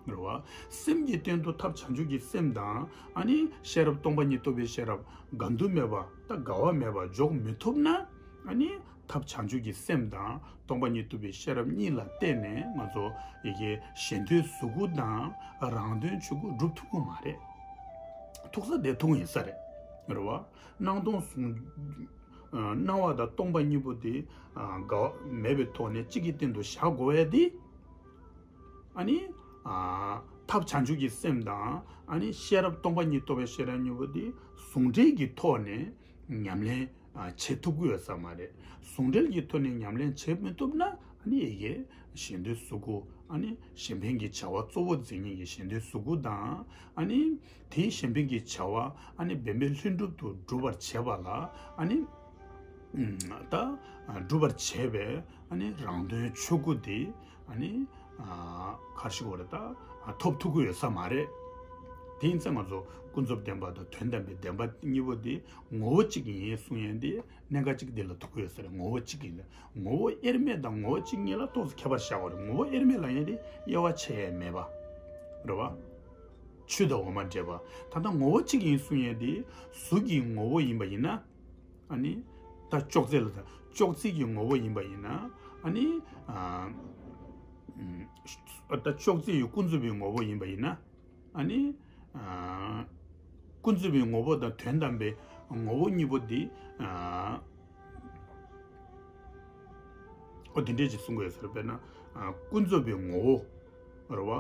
རེད་བ། སེམས་ཀྱི་སྟེང་དུ་ཐབས་བྱང་ཆུབ་ཀྱི་སེམས་དང་། ཨ་ནི་ཤེས་རབ་སྟོང་པ་ཉིད་རྟོགས་པའི་ཤེས་རབ་འགལ་འདུ་མེད་པ་ད་འགལ་བ་མེད་པ་འཇོག་མི་ཐུབ་ན། ཨ་ནི་ཐབས་བྱང་ཆུབ་ཀྱི་སེམས་དང་སྟོང་པ་ཉིད་རྟོགས་པའི་ཤེས་རབ་གཉིས་ལ་བརྟེན་ནས་ང་ཚོ་ཡི་གེ་གཞན་དོན་གཟུགས་སྐུ་དང་རང་དོན་ཆོས་སྐུ་སྒྲུབ་ཐུབ་ཀྱི་མ་རེད། ཐུག་ས་དེ་ཐུག་ཡིན་ས་རེད། རེད་བ། སྣང་སྟོང་གཟུང་། སྣང་བ་དང་སྟོང་པ་གཉིས་པོ་དེ་འགལ་བ་མེད་པའི་ཐོག་ནས་གཅིག་གི་སྟེང་དུ་བཞག་དགོས་ཡ་དེ། ཨ་ནི། ཨ། ཐབས་བྱང་ཆུབ་ཀྱི་སེམས་དང་། ཨ་ནི་ཤེས་རབ་སྟོང་པ་ཉིད་རྟོགས་པའི་ཤེས་རབ་གཉིས་པོ་དེ་ཟུང་འབྲེལ་གྱི་ཐོག་ནས་ཉམས་ལེན་བྱེད་ཐུབ་ཀྱི་ཡོད་ས་མ་རེད། ཟུང་འབྲེལ་གྱི་ཐོག་ནས་ཉམས་ལེན་བྱེད་མི་ཐུབ་ན། ཨ་ནི་ཡི་གེ་གཞན་དོན་གཟུགས་སྐུ། ཨ་ནི་གཞན་ཕན་གྱི་བྱ་བ་གཙོ་བོ་འཛིན་མཁན་གྱི་གཞན་དོན་གཟུགས་སྐུ་དང་། ཨ་ནི་དེའི་གཞན་ཕན་གྱི་བྱ་བ་ཨ་ནི་འབད་མེད་ལྷུན་གྲུབ་ཏུ་སྒྲུབ་པར་བྱེད་པ་ལ། ཨ་ནི། ད་སྒྲུབ་པར་བྱེད་པའི་ཨ་ནི་རང་དོན་ཆོས་སྐུ་དེ། ཨ་ནི། ཨ། ག་རེ་ཞུ་དགོས་རེད། ད་ཐོབ་ཐུབ་ཀྱི་ཡོད་ས་མ་རེད། དེ་ཡིན་ཙང་ང་ཚོ་ཀུན་རྫོབ་བདེན་པ་དང་དོན་དམ་པའི་བདེན་པ་གཉིས་པོ་དེ་ངོ་བོ་གཅིག་ཡིན་གསུང་ཡས་དེ་གནད་འགག་གཅིག་དེ་ལ་ཐུག་གི་ཡོད་ས་རེད། ངོ་བོ་གཅིག་ཡིན་ན། ངོ་བོ་དབྱེར་མེད་དང་ངོ་བོ་གཅིག་གཉིས་ལ་ཏོག་ཙམ་ཁྱད་པར་བཞག་དགོས་རེད། ངོ་བོ་དབྱེར་མེད་ལབ་ཡས་དེ་དབྱེ་བ་ཕྱེ་ཡས་མེད་པ་རེད་བ། ཆུ་དང་འོ་མ་འདྲེས་པ། ད་ལྟ་ངོ་བོ་གཅིག་ཡིན་གསུང་ཡས་དེ་གཟུགས་ཀྱི་ངོ་བོ་ཡིན་པ་ཡིན་ན། ཨ་ནི། ད་ཅོག་ཙེ་ལ་ད་ཅོག་ཙེ་གི་ངོ་བོ་ཡིན་པ་ཡིན་ན། ཨ་ནི། ཨ། ཨ། ད་ཅོག་ཙེ་ཡི་ཀུན་རྫོབ་པའི་ངོ་བོ་ཡིན་པ་ཡིན་ན། ཨ་ནི། ཨ། ཀུན་རྫོབ་པའི་ངོ་བོ་དང་དོན་དམ་པའི་ངོ་བོ་གཉིས་པོ་འདི། ཨ། ཨོ་དེ་འདྲས་ཅིག་གསུང་གི་ཡོད་ཟེར། དཔེར་ན། ཨ། ཀུན་རྫོབ་པའི་ངོ་བོ། རེད་བ།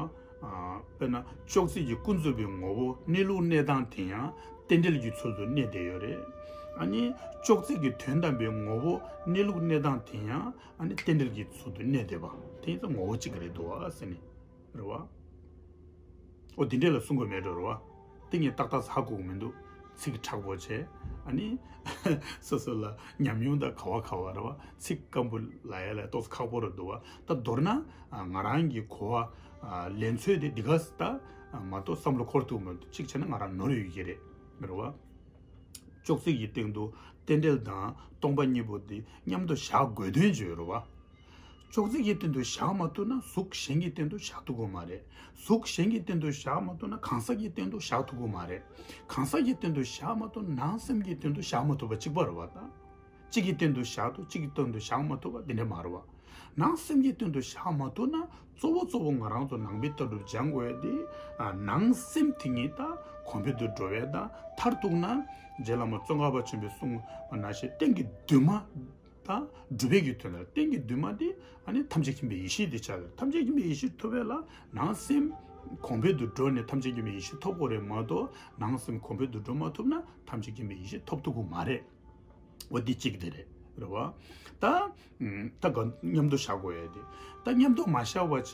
ཨ། དཔེར་ན་ཅོག་ཙེ་གི་ཀུན་རྫོབ་པའི་ངོ་བོ་གནས་ལུགས་གནས་སྟངས་དེ་ཡང་རྟེན་འབྲེལ་གྱི་ཚུལ་དུ་གནས་བསྡད་ཡོད་རེད། ཨ་ནི་ཅོག་ཙེ་གི་དོན་དམ་པའི་ངོ་བོ་གནས་ལུགས་གནས་སྟངས་དེ་ཡང་ཨ་ནི་རྟེན་འབྲེལ་གྱི་ཚུལ་དུ་གནས་བསྡད་པ་དེ་ཡིན་ཙང་ངོ་བོ་གཅིག་རེད་འདུག་བ་ཟེར་ནས། རེད་བ། ཨོ་དེ་འདྲས་ལ་གསུང་དགོས་མེད་འགྲོ་རེད་བ། དེ་ངས་ཏག་ཏག་ཧ་གོ་གི་མི་འདུག་ཚིག་དྲག་པོ་བྱས། ཨ་ནི་སོ་སོ་ལ་ཉམས་མྱོང་དང་ག་བ་ག་བ་རེད་བ། ཚིག་སྐམ་པོ་ལབ་ཡ་ལ་ཏོག་ཙམ་ཁག་པོ་རེད་འདུག་བ། ད་མདོར་ན་ང་རང་གི་གོ་བ་ལེན་ཚོད་དེ་འདི་ག་ད་མ་གཏོགས་བསམ་བློ་འཁོར་ཐུབ་མི་འདུག་གཅིག་བྱས་ན་ང་རང་ནོར་ཡོད་ཀྱི་རེད། མི་རེད་བ། ཅོག་ཙེ་གི་སྟེང་དུ་རྟེན་འབྲེལ་དང་སྟོང་པ་གཉིས་པོ་དེ་མཉམ་དུ་བཞག་དགོས་དོན་ཅི་ཡོད་རེད་བ། ཅོག་ཙེ་གི་སྟེང་དུ་བཞག་མ་ཐུབ་ན་གཟུགས་གཞན་གྱི་སྟེང་དུ་བཞག་ཐུབ་ཀྱི་མ་རེད། གཟུགས་གཞན་གྱི་སྟེང་དུ་བཞག་མ་ཐུབ་ན་གང་ཟག་གི་སྟེང་དུ་བཞག་ཐུབ་ཀྱི་མ་རེད། གང་ཟག་གི་སྟེང་དུ་བཞག་མ་ཐུབ་ན་ནང་སེམས་ཀྱི་སྟེང་དུ་བཞག་མ་ཐུབ་པ་གཅིག་པ་རེད་བ་ད། གཅིག་གི་སྟེང་དུ་བཞག་ཐུབ་གཅིག་གི་སྟེང་དུ་བཞག་མ་ཐུབ་པ་འདི་འདྲ་མ་རེད་བ། ནང་སེམས་ཀྱི་སྟེང་དུ་བཞག་མ་ཐུབ་ན་གཙོ་བོ་གཙོ་བོ་ང་རང་ཚོ་ནང་པའི་ལྟ་གྲུབ་སྦྱང་དགོས་ཡ་དེ། ནང་སེམས་དེ་ཉིད་ད་གོང་འཕེལ་དུ་འགྲོ་བའི་དང་མཐར་གཏུགས་ན་རྗེ་བླ་མ་ཙོང་ཁ་པ་ཆེན་པོས་གསུངས་པ་ནང་བཞིན་གཏན་གྱི་འདུན་མ། ད་སྒྲུབ་པའི་གི་དོན་ལ་གཏན་གྱི་འདུན་མ་དེ་ཨ་ནི་ཐམས་ཅད་མཁྱེན་པའི་ཡེ་ཤེས་དེ་ཆགས་ཡོད། ཐམས་ཅད་མཁྱེན་པའི་ཡེ་ཤེས་ཐོབ་པ་ལ་ནང་སེམས་གོང་འཕེལ་དུ་འགྲོ་ནས་ཐམས་ཅད་མཁྱེན་པའི་ཡེ་ཤེས་ཐོབ་དགོས་རེད་མ་གཏོགས་ནང་སེམས་གོང་འཕེལ་དུ་འགྲོ་མ་ཐུབ་ན་ཐམས་ཅད་མཁྱེན་པའི་ཡེ་ཤེས་ཐོབ་ཐུབ་ཀྱི་མ་རེད། འོ་འདི་གཅིག་དེ་རེད། རེད་བ། ད་ད་ག་མཉམ་དུ་བཞག་དགོས་ཡ་དེ། ད་མཉམ་དུ་མ་བཞག་པ་བྱས་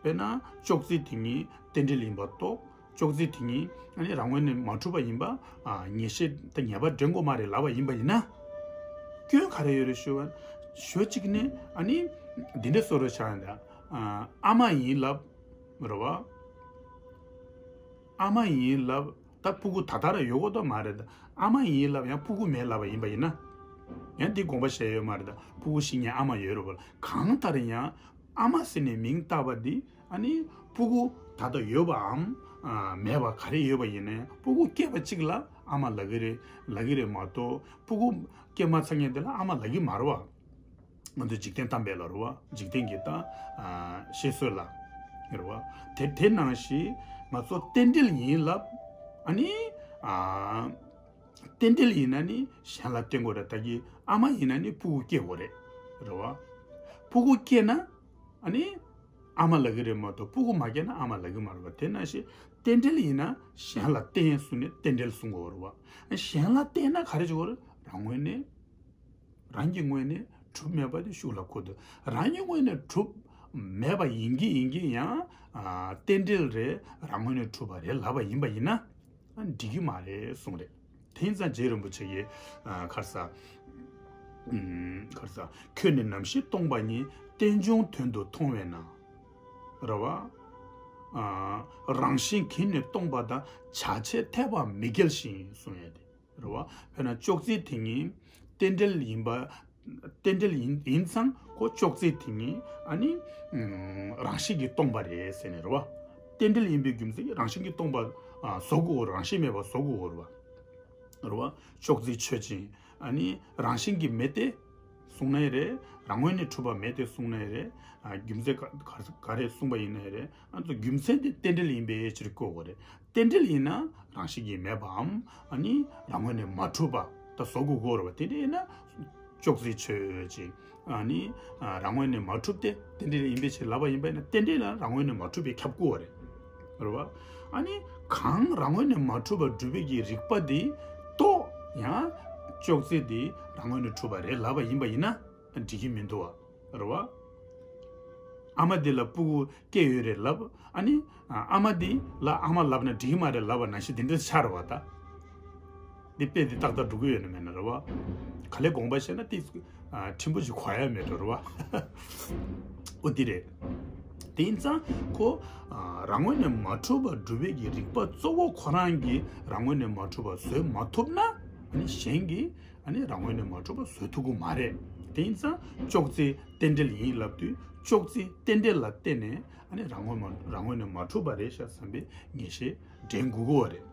དཔེར་ན་ཅོག་ཙེ་དེ་ཉིད་རྟེན་འབྲེལ་ཡིན་པ་རྟོགས། ཅོག་ཙེ་དེ་ཉིད་ཨ་ནི་རང་ངོས་ནས་མ་གྲུབ་པ་ཡིན་པ། ཨ། ངེས་ཤེས་དང་ངེས་པ་འདྲེན་དགོས་མ་རེད་ལབ་པ་ཡིན་པ་ཡིན་ན། སྐྱོན་ག་རེ་ཡོད་རེད་ཞུ་བ། ཞོལ་གཅིག་ནས་ཨ་ནི་འདི་འདྲ་བཟོ་རོགས་བྱ་ཡང་ད། ཨ། ཨ་མ་ཡིན་ལབ། རེད་བ། ཨ་མ་ཡིན་ལབ། ད་ཕྲུ་གུ་ད་ལྟ་ར་ཡོད་དགོས་དོ་མ་རེད་ད། ཨ་མ་ཡིན་ལབ་ཡང་ཕྲུ་གུ་མེད་ལབ་པ་ཡིན་པ་ཡིན་ན། ཡང་འདི་དགོངས་པ་བཞེས་ཡོད་མ་རེད་ད། ཕྲུ་གུ་ཞིག་ངའི་ཨ་མ་ཡོད་རེད་བ། གང་ལྟར་ཡང་ཨ་མ་ཟེར་ནས་མིང་བཏགས་པ་འདི། ཨ་ནི་ཕྲུ་གུ་ད་ལྟ་ཡོད་པའམ། ཨ། མེད་པ་ག་རེ་ཡོད་པ་ཡིན་ནའི་ཕྲུ་གུ་སྐྱེས་པ་གཅིག་ལ་ཨ་མ་ལབ་ཀྱི་རེད། ལབ་ཀྱི་རེད་མ་གཏོགས་ཕྲུ་གུ་སྐྱེས་མ་ཚར་མཁན་དེ་ལ་ཨ་མ་ལབ་ཀྱི་མ་རེད་བ། ང་ཚོ་འཇིག་རྟེན་གཏམ་དཔེ་ལ་རེད་བ། འཇིག་རྟེན་གྱི་ད། ཨ། བཤད་སྲོལ་ལ་རེད་བ། དེ་དེ་ནང་བཞིན་ང་ཚོ་རྟེན་འབྲེལ་ཡིན་ལབ། ཨ་ནི། ཨ། རྟེན་འབྲེལ་ཡིན་ན་ནི་གཞན་ལ་བརྟེན་དགོས་རེད། ད་གི་ཨ་མ་ཡིན་ན་ནི་ཕྲུ་གུ་སྐྱེ་དགོས་རེད། རེད་བ། ཕྲུ་གུ་སྐྱེས་ན་ཨ་ནི་ཨ་མ་ལབ་ཀྱི་རེད་མ་གཏོགས་ཕྲུ་གུ་མ་སྐྱེས་ན་ཨ་མ་ལབ་ཀྱི་མ་རེད་བ། དེ་ནང་བཞིན་རྟེན་འབྲེལ་ཡིན་ན་གཞན་ལ་བརྟེན་གསུངས་ནས་རྟེན་འབྲེལ་གསུང་དགོས་རེད་བ། གཞན་ལ་བརྟེན་ན་ག་རེ་བྱེད་དགོས་རེད། རང་ངོས་ནས། རང་གི་ངོས་ནས་གྲུབ་མེད་པ་དེ་ཤུགས་ལ་འཁོར་འདུག་རང་ཉིད་ངོས་ནས་གྲུབ་མེད་པ་ཡིན་གྱི་ཡིན་གྱི་ཡང་། ཨ། རྟེན་འབྲེལ་རེད། རང་ངོས་ནས་གྲུབ་པ་རེད་ལབ་པ་ཡིན་པ་ཡིན་ན། ཨ། འགྲིག་གི་མ་རེད་གསུངས་རེད། དེ་ཡིན་ཙང་རྗེ་རིན་པོ་ཆེ་གིས། ཨ། ག་རེ་ཟེར། ག་རེ་ཟ། ཁྱོད་ནི་ནམ་ཞིག་སྟོང་པ་ཉིད། རྟེན་འབྱུང་དོན་དུ་མཐོང་བས་ན། རེད་བ། རང་བཞིན་གྱིས་ནི་སྟོང་པ་དང་། བྱ་བྱེད་འཐད་པ་མི་འགལ་ཞིང་གསུང་ཡས་དེ། རེད་བ། དཔེར་ན་ཅོག་ཙེ་དེ་ཉིད་རྟེན་འབྲེལ་ཡིན་པ། རྟེན་འབྲེལ་ཡིན་ཡིན་ཙང་ཁོ་ཅོག་ཙེ་དེ་ཉིད་ཨ་ནི་རང་བཞིན་གྱིས་སྟོང་པ་རེད་ཟེར་ནས། རེད་བ། རྟེན་འབྲེལ་ཡིན་པའི་རྒྱུ་མཚན་གྱིས་རང་བཞིན་གྱིས་སྟོང་པ་བཟོ་དགོས། རང་བཞིན་མེད་པ་བཟོ་དགོས། རེད་བ། རེད་བ། ཅོག་ཙེ་ཆོས་ཅན། ཨ་ནི་རང་བཞིན་གྱིས་མེད་དེ་གསུངས་ན་ཡང་རེད། རང་ངོས་ནས་གྲུབ་པ་མེད་དེ་གསུངས་ན་ཡང་རེད། རྒྱུ་མཚན་ག་ག་ག་རེ་གསུངས་པ་ཡིན་ན་ཡང་རེད། ཨ་ཚོ་རྒྱུ་མཚན་དེ་རྟེན་འབྲེལ་ཡིན་པའི་ཕྱིར་གོ་དགོས་རེད། རྟེན་འབྲེལ་ཡིན་ན་རང་བཞིན་གྱིས་མེད་པའམ། ཨ་ནི་རང་ངོས་ནས་མ་གྲུབ་པ་ད་བཟོ་དགོས་གོ་རེད་བ། དེ་འདྲ་ཡིན་ན་ཅོག་ཙེ་ཆོས་ཅན། ཨ་ནི་རང་ངོས་ནས་མ་གྲུབ་སྟེ་རྟེན་འབྲེལ་ཡིན་པའི་ཕྱིར་ལབ་པ་ཡིན་པ་ཡིན་ན། རྟེན་འབྲེལ་ལ་རང་ངོས་ནས་མ་གྲུབ་པས་ཁྱབ་དགོས་པ་རེད། རེད་བ། ཨ་ནི་གང་རང་ངོས་ནས་མ་གྲུབ་པ་སྒྲུབ་པའི་གི་རིགས་པ་དེ་རྟོགས་ཡང་ཅོག་ཙེ་དེ་རང་ངོས་ནས་གྲུབ་པ་རེད་ལབ་པ་ཡིན་པ་ཡིན་ན་འགྲིག་གི་མི་འདུག་བ། རེད་བ། ཨ་མ་དེ་ལ་སྤུ་གུ་སྐྱེས་ཡོད་རེད་ལབ། ཨ་ནི་ཨ་མ་དེ་ལ་ཨ་མ་ལབ་ན་འགྲིག་གི་མ་རེད་ལབ་པ་ནང་བཞིན་དེ་འདྲ་ཆགས་རེད་བ་ད། འདི་དཔེ་འདི་ཏག་ཏག་འགྲོ་གི་ཡོད་ན་མེད་ན། རེད་བ། ག་ལེར་དགོངས་པ་བཞེས་ན་དེ་ཕྲན་བུ་ཞིག་གོ་ཡ་མེད་འགྲོ། རེད་བ། འོ་དེ་རེད། དེ་ཡིན་ཙང་ཁོ་རང་ངོས་ནས་མ་གྲུབ་པ་སྒྲུབ་པའི་གི་རིགས་པ་གཙོ་བོ་ཁོ་རང་གིས་རང་ངོས་ནས་མ་གྲུབ་པ་བཟོས་མ་ཐུབ་ན། ཨ་ནི་གཞན་གྱིས་ཨ་ནི་རང་ངོས་ནས་མ་གྲུབ་པ་བཟོ་ཐུབ་ཀྱི་མ་རེད། དེ་ཡིན་ཙང་ཅོག་ཙེ་རྟེན་འབྲེལ་ཡིན་ལབ་དུས་ཅོག་ཙེ་རྟེན་འབྲེལ་ལ་བརྟེན་ནས་ཨ་ནི་རང་ངོས་མ་རང་ངོས་ནས་མ་གྲུབ་པ་རེད་ཤག་བསམ་པའི་ངེས་ཤེས་འདྲེན་དགོས་ཀྱི་ཡོད་རེད།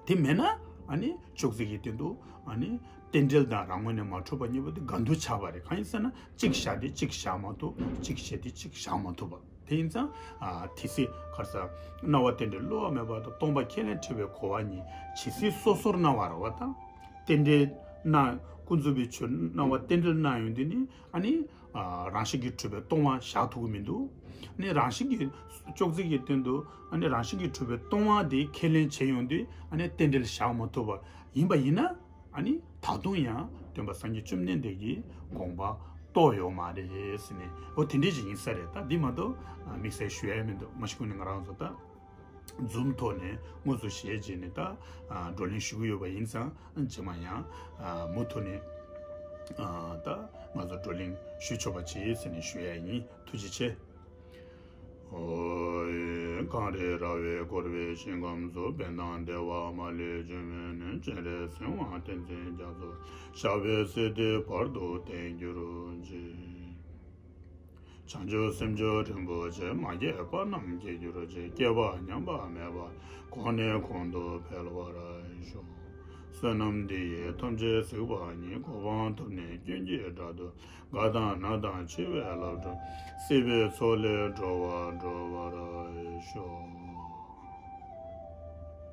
དེ་མེད་ན་ཨ་ནི་ཅོག་ཙེ་གི་སྟེང་དུ་ཨ་ནི་རྟེན་འབྲེལ་དང་རང་ངོས་ནས་མ་གྲུབ་པ་གཉིས་པོ་དེ་འགལ་འདུ་ཆགས་པ་རེད། གང་ཡིན་ཟེར་ན་གཅིག་བཞག་དེ་གཅིག་བཞག་མ་ཐུབ། གཅིག་བཞག་དེ་གཅིག་བཞག་མ་ཐུབ་པ། དེ་ཡིན་ཙང་། ཨ། དེ་སྲིད་ག་རེ་ཟ། སྣང་བ་རྟེན་འབྲེལ་བསླུ་བ་མེད་པ་དང་། སྟོང་པ་ཁས་ལེན་འཁྲུལ་པའི་གོ་བ་གཉིས། ཇི་སྲིད་སོ་སོར་སྣང་བ་རེད་བ་དང་། རྟེན་འབྲེལ་སྣང་། ཀུན་རྫོབ་པའི་ཆོས་སྣང་བ་རྟེན་འབྲེལ་སྣང་ཡོང་དུས་ནི་ཨ་ནི། ཨ། རང་བཞིན་གྱིས་གྲུབ་པའི་སྟོང་པ་བཞག་ཐུབ་ཀྱི་མི་འདུག་ཨ་ནི་རང་བཞིན་གྱིས་ཅོག་ཙེ་གི་སྟེང་དུ་ཨ་ནི་རང་བཞིན་གྱིས་གྲུབ་པའི་སྟོང་པ་དེ་ཁས་ལེན་བྱེད་ཡོང་དུས་ཨ་ནི་རྟེན་འབྲེལ་བཞག་མ་ཐུབ་པ་ཡིན་པ་ཡིན་ན། ཨ་ནི་ད་དུང་ཡང་སྟོན་པ་སངས་རྒྱས་བཅོམ་ལྡན་འདས་ཀྱི་དགོངས་པ་རྟོགས་ཡོད་མ་རེད་ཟེར་ནས། འོ་དེ་འདྲས་ཅིག་ཡིན་ས་རེད། ད་འདི་མ་གཏོགས་དམིགས་བསལ་ཞུ་ཡ་མི་འདུག་མ་གཞི་ཁོ་ནས་ང་རང་ཚོ་ད་ཛུམ་ཐོག་ནས་དངོས་སུ་ཞལ་མཇལ་ནས་ད་བགྲོ་གླེང་ཞུ་གི་ཡོད་པ་ཡིན་ཙང་། རྗེས་མ་ཡང་མུ་མཐུད་ནས་ད་ང་ཚོ་བགྲོ་གླེང་ཞུ་ཆོག་པ་བྱེད་ཟེར་ནས་ཞུ་ཡ་ཡིན། ཐུགས་རྗེ་ཆེ། ཨོ་ཡེ། གངས་རི་ར་བས་བསྐོར་བའི་ཞིང་ཁམས་སུ། དཔལ་ལྡན་བདེ་བ་མ་ལུས་འབྱུང་བའི་གནས། སྤྱན་རས་གཟིགས་དབང་བསྟན་འཛིན་རྒྱ་མཚོ། ཞབས་པད་སྲིད་མཐའི་བར་དུ་བརྟན་གྱུར་ཅིག་བྱང་ཆུབ་སེམས་མཆོག་རིན་པོ་ཆེ། མ་སྐྱེས་པ་རྣམས་སྐྱེ་གྱུར་ཅིག་སྐྱེས་པ་ཉམས་པ་མེད་པར། གོང་ནས་གོང་དུ་འཕེལ་བར་ཤོག་བསོད་ནམས་འདི་ཡིས་ཐམས་ཅད་གཟིགས་པ་ཉིད། གོ་འཕང་ཐོབ་ནས་ཀུན་གྱི་བདག་ཏུ། དགའ་དང་ན་དང་འཆི་བའི་རླབས་འཁྲུགས། སྲིད་པའི་མཚོ་ལས་འགྲོ་བ་སྒྲོལ་བར་ཤོག